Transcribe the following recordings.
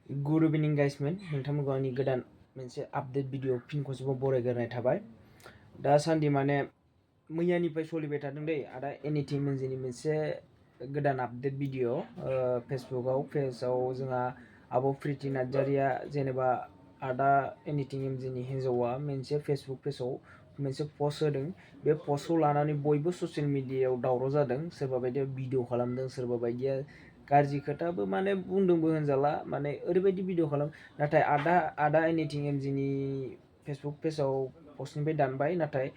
Good इभिनिं गाइसमोन, नोंथांमोनखौ आंनि गोदान मोनसे आपडेट भिडिअ फिन खनसेबाव बरायग्रोनाय थाबाय। दासान्दि माने मैयानिफ्राय सोलिबाय थादों दै आदा एनिथिं मोनजिनि मोनसे गोदान आपडेट भिडिअ फेसबुकाव पेजाव जोंहा आब' प्रिति नार्जारिया जेनेबा आदा एनिथिं एमजिनि हिन्जावा मोनसे फेसबुक पेजाव मोनसे पस्ट होदों। बे पस्टखौ लानानै बयबो ससियेल मिडियायाव दावराव जादों। सोरबा बायदिया भिडिअ खालामदों, सोरबा बायदिया गाज्रि खोथाबो माने बुंदोंबो होनजाला, माने ओरैबायदि भिडिअ खालाम। नाथाय आदा एनिथिं एमजिनि फेसबुक पेजाव पस्टनिफ्राय दानबाय, नाथाय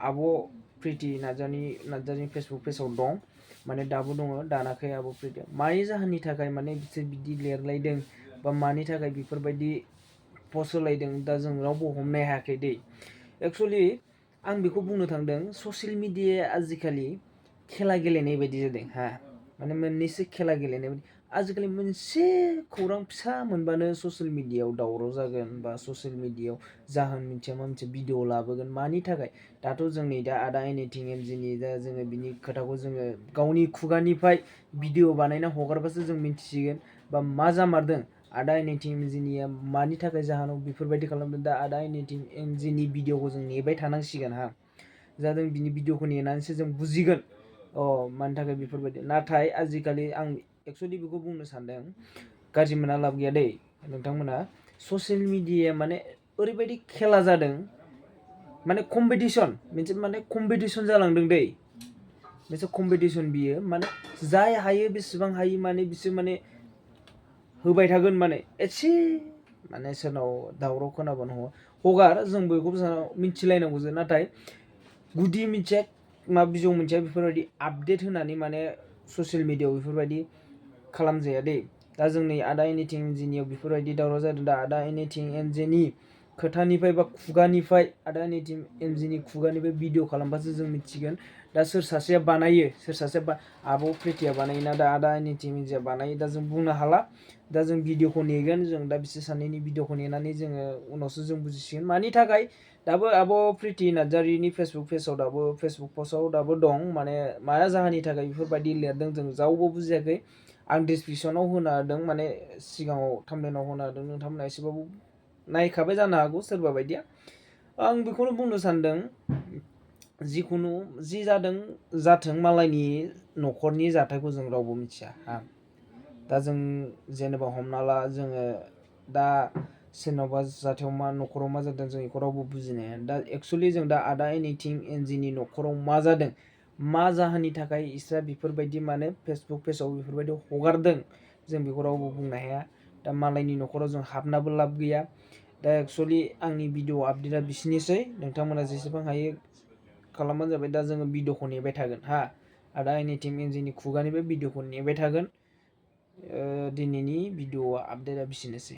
आब' प्रिति नार्जारिनि फेसबुक पेजाव दं, माने दाबो दङ, दानाखै आब' प्रितिया। मानि जाहोननि थाखाय माने बिसोर बिदि लिरलायदों बा मानि थाखाय बेफोरबायदि पस्ट होलायदों, दा जों रावबो हमनो हायाखै दै। एक्सुवेलि आं बेखौ बुंनो थांदों, ससियेल मिडियाया आजिखालि खेला गेलेनाय बायदि जादों हा, माने मोननैसो खेला गेलेनाय बायदि। आजिखालि मोनसे खौरां फिसा मोनबानो ससियेल मिडियायाव दावराव जागोन, बा ससियेल मिडियायाव जाहोन मिथिया मा मोनसे भिडिअ लाबोगोन। मानि थाखाय? दाथ' जोंनि दा आदा एनिथिं एमजिनि दा जोङो बिनि खोथाखौ जोङो गावनि खुगानिफ्राय भिडिअ बानायना हगारबासो जों मिन्थिसिगोन बा मा जामारदों, आदा एनिथिं एमजिनिया मानि थाखाय जाहोनाव बेफोरबायदि खालामदों। दा आदा एनिथिं एमजिनि भिडिअखौ जों नेबाय थानांसिगोन हा, जादों बिनि भिडिअखौ नेनानैसो जों बुजिगोन मानि थाखाय बेफोरबायदि। नाथाय आजिखालि आं एक्सुवेलि बेखौ बुंनो सानदों, गाज्रि मोनना लाब गैया दै नोंथांमोना। ससियेल मिडियाया माने ओरैबायदि खेला जादों, माने कम्पिटिसन, मोनसे माने कम्पिटिसन जालांदों दै, मोनसे कम्पिटिसन। बियो माने जाय हायो बेसेबां हायो माने बिसोर माने होबाय थागोन, माने एसे माने सोरनाव दावराव खोनाबानो हगार, जों बयखौबो मिथिलायनांगौ जों। नाथाय गुदि मिथिया मा बिजौ मिथिया बेफोरबायदि आपडेट होनानै माने ससियेल मिडियायाव बेफोरबायदि खालामजाया दै। दा जोंनि आदा एनिथिं एमजिनियाव बेफोरबायदि दावराव जादों। दा आदा एनिथिं एमजिनि खोथानिफ्राय बा खुगानिफ्राय, आदा एनिथिं एमजिनि खुगानिफ्राय भिडिअ खालामबासो जों मिथिगोन। दा सोर सासेया बानायो, सोर सासेया आब' प्रितिया बानायोना दा आदा एनिथिं एमजिया बानायो, दा जों बुंनो हाला। दा जों भिडिअखौ नेगोन, जों दा बिसोर सानैनि भिडिअखौ नेनानै जोङो उनावसो जों बुजिसिगोन मानि थाखाय। दाबो आब' प्रिति नार्जारिनि फेसबुक पेजाव दाबो फेसबुक पस्टआव दाबो दं, माने मा जाहोननि थाखाय बेफोरबायदि लिरदों जों रावबो बुजियाखै। आं डिसक्रिपसनाव होना होदों, माने सिगाङाव थाम्बनेलाव होना होदों, नोंथांमोना एसेबाबो नायखाबाय जानो हागौ सोरबा बायदिया। आं बेखौनो बुंनो सानदों, जिखुनु जि जादों जाथों, मालायनि न'खरनि जाथायखौ जों रावबो मिथिया हा। दा जों जेनेबा हमना ला, जोङो दा सोरनावबा जाथायाव मा न'खराव मा जादों जों बेखौ रावबो बुजिनो हाया। दा एक्सुवेलि जों दा आदा एनिथिं एमजिनि न'खराव मा जादों, मा जाहोननि थाखाय इसोरा बेफोरबायदि माने फेसबुक पेजाव बेफोरबायदि हगारदों, जों बेखौ रावबो बुंनो हाया। दा मालायनि न'खराव जों हाबनाबो लाब गैया। दा एक्सुवेलि आंनि भिडिअ आपडेटआ बिसिनोसै, नोंथांमोना जेसेबां हायो खालामबानो जाबाय। दा जोङो भिडिअखौ नेबाय थागोन हा, आदा एनिथिं एमजिनि खुगानिफ्राय भिडिअखौ नेबाय थागोन। दिनैनि भिडिअ आपडेटआ बिसिनोसै।